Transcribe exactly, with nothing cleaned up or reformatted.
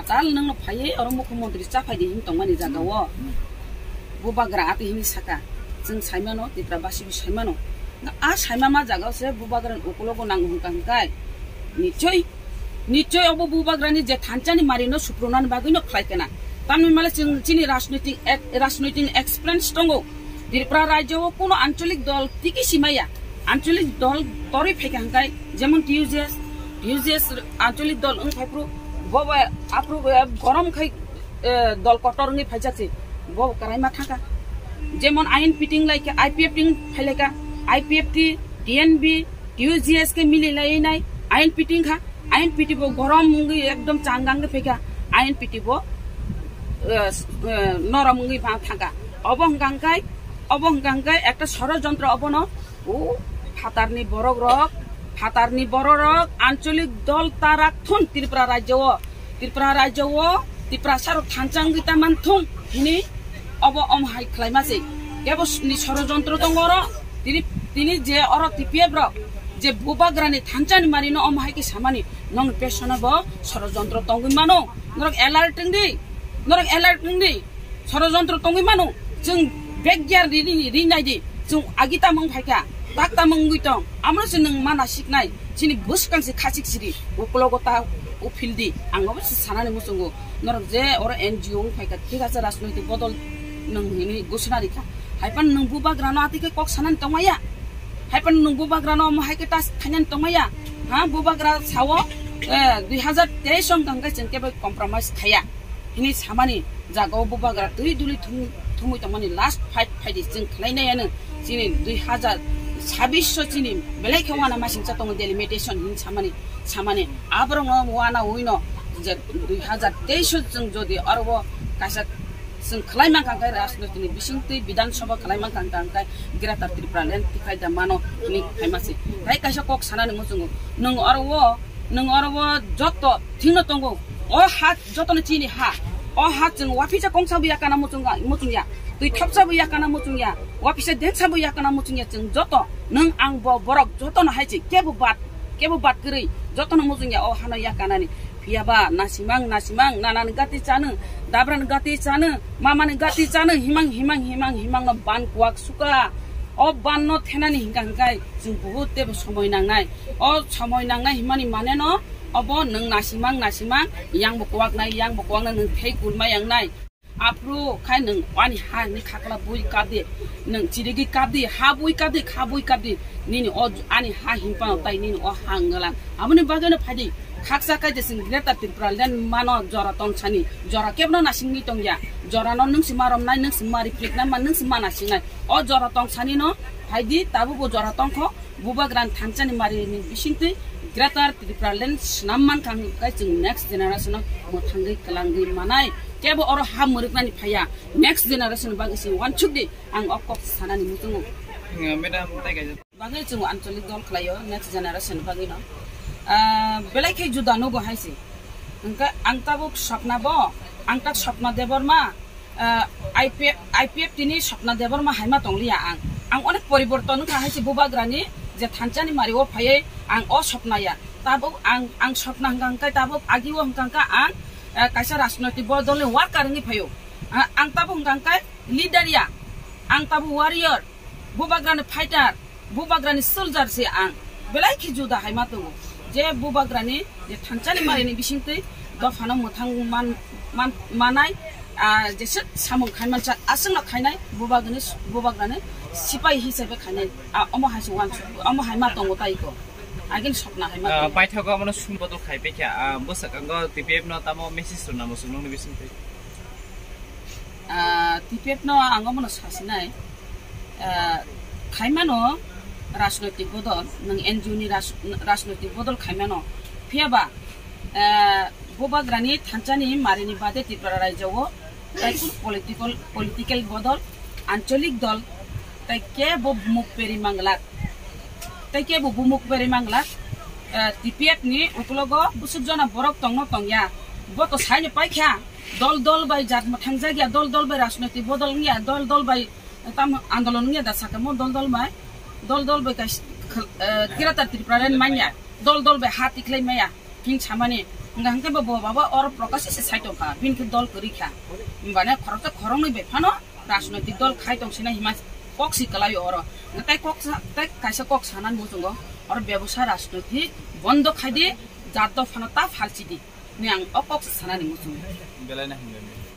Chal nwngno phaiwi oro mukhyamantri cha phaidi hin tongmani jaga o. Bubagra ati hini saka. Chwng saimano, Tripura basi bo saimano. A saimama jaga o se bubagra ni ukulogo nango hwnka hwnkai. Nichoi, nichoi obo bubagra ni je thansa ni mari no suprunani bagwi no khlai kana. Tamni male chwng chini rajnoitik ek-, rajnoitik experience tongo. Tripura rajyo o kuno ancholik dol tiki simaya. Ancholik dol torwi phaika hwnkai, jemon T U J S, T U J S ancholik dol wng phaiphru, bo bai aphru, eh, gorom khai, eh, dol kotor wngwi phaijak se, bo kwraima thangkha. Jemon I N P T wng lai khe, I P F T wng phai lai kha, I P F T, T N V, T U J S khe mili lai nai, I N P T wng kha, I N P T bo gorom wngwi ekdom changang wngwi phaikha, I N P T bo, eh, eh, norom wngwi ma thangkha. Obo hwnka hwnkhe, obo hwnka hwnkhe ekta sorojontro obono O phatarni borok rok, phatarni borok rok ancholik dol ta rak thun Tripura rajyo o, Tripura rajyo o Tiprasa rok thansa wngwi ta man thung hini obo om hai khlaima se. Kebo ni sorojontro tongo oro, tini, tini je oro T P F rok je bubagrani thansa ni mari no om hai khe samani nong pesono bo sorojontro tongwi mano. Norok alert wng di, norok alert wng di. Sorojontro tongwi mano, chwng bek gear ri, ri, ri nai di, chwng agi tamung phaikha, tak tamung wngwi tong, amro se nwng mana siknai, chini bwskang se khachik siri, uklogo ta uphil di, ang obo se sanani muchungo, norok je oro N G O wng phaikha, thik ase rajnoitik bodol nwng hinwi gosona rikha, haiphano nwng bubagrano atwi khe kok sanani tongmaya, haiphano nwng bubagrano omo hai khe tas khainani tongmaya, ha, bubagra sao, eh, dui hazar teis wng kha hwnkhe chwng kebo compromise khaiya. Hini samani jaga o bubagra twi duli thum-, thumwi tongmani last fight phaidi chwng khlainai ano chini dui hazar sabbish o chini belai khe wana masingcha tongo delimitation hini samani, samani aborok no wana ui no je dui hazar teis o chwng jodi aro o kaisa chwng khlai mankha khe rajniti ni bisingtwi Bidhan Sabha khlai mankha khe Greater Tripura Land tikhai da mano hini phaima se. Tai kaisa kok sanani muchungo nwng aro o, nwng aro o joto thikno tongo o ha jotono chini ha. O ha chwng wapisa kongsa bo yakana muchung, muchung ya. Twi thapsa bo yakana muchung ya. Wapisa densa bo yakana muchung ya chwng joto. Nwng ang bo borok jotono hai se kebo bad, kebo bad kwrwi jotono muchung ya o hano yakanani. Phiya ba nasimang, nasimang, nanani gati chanu, dabrani gati chanu, mamani gati chanu, himang, himang, himang, himang no ban kuwak suka. O ban no thenani hingka hingkai chwng buhut tebo somoi nangnai. O somoi nangnai himani mane no Obo nwng nasimang, nasimang, yang bo kuwak nai, yang bo kuwak nai, nwng thei kulma yang nai. Aphuru khai nwng ani ha ni khakla bui kap di, nwng chirigwi kap di, ha bui kap di, kha bui kap di, nini o ani ha himpa no tai nini o ha ngalang. Aboni bagwi no phai di, khaksa khai jesing Greater Tripura Land mano jora tong sani, jora kebno nasingwi tong ya, jora no nwng si ma rom nai, nwng si ma riprik nai, ma nwng si ma nasing nai, o jora tong sani no phai di, tabuk bo jora tong kho. Bubagrani thansa ni mari ni bisingtwi Greater Tripura Land swnam mankha hwnkhe chwng next generation o mwthangwi kwlangwi manai. Kebo oro ha mwrwknani phaiya. Next generation bagwi se uansuk di ang o kok sanani muchungo. Hmm, madam, tai kaisa. Bagwi chwng ancholik dol khlaio next generation bagwi no. Ah, belai khe juda nugo hai se. Hwnkhe ang tabuk Swapna bo, ang tak Swapna Debbarma, ah, I P F, I P F T ni Swapna Debbarma haima tongliya ang. Ang onek poriborton wngkha hai se bubagrani je thansa ni mari o phaiwi ang o Swapna ya. Tabuk ang, ang Swapna hwnkha hwnkhe tabuk agi o hwnkha hwnkhe ang, ah, kaisa rajnoitik bodol ni worker wngwi phaio. Ah, ang tabuk hwnkha hwnkhe leader ya. Ang tabuk warrior. Bubagrani fighter, bubagrani soldier se ang. Belai khe juda hai ma tongo. Je bubagrani, je thansa ni mari ni bisingtwi dophano mwthang man, man, manai, ah, jesa samung khai mansa aswkno khainai, bubagrani, bubagrani sipai hisabe khainai. Ah, omo hai se uansuk, omo hai ma tongo tai ko. Agin Swapna hai ma Ah, tongo. Paithago omono sum bodol khai pekha, ah, bwswk ango T P F no tamo message rwna muchung nungni bisingtwi. Ah, T P F no ang omono sasinai, ah, khaimano rajnoitik bodol, nwng N G O ni raj-, rajnoitik bodol khaimano. Phiyaba, ah, bubagrani thansa ni mari ni bade Tripura rajyo o tai political, political bodol, ancholik dol, tai kebo bumuk peri manglak. Tai kebo bumuk peri manglak, ah, T P F ni ukulogo busuk jona borok tongno tongya. Bo to saino paikha. Dol dol bai jat mwthang jakya, dol dol bai rajnoitik bodol wngya, dol dol bai tam andolon wngya da sakamo dol dol bai, dol dol bai kais-, khal-, eh, Greater Tripura Land manya, dol dol bai ha tikhlai maya, hing samani Hingkha hingkhe bo bo baba oro prokash se sai tongkha, bini khe dol kwrwi kha. Himba ne khoroksa khoroknwi bai phano rajnoitik dol khai tong sina hima kok si kwlaio oro. Hingkhe tai kok sa-, tai kaisa kok sanani muchungo oro bebosa rajnoitik bondo khai di, jat dophano ta phalchi di. Ni ang o kok sa sanani muchungo. Belai na himba.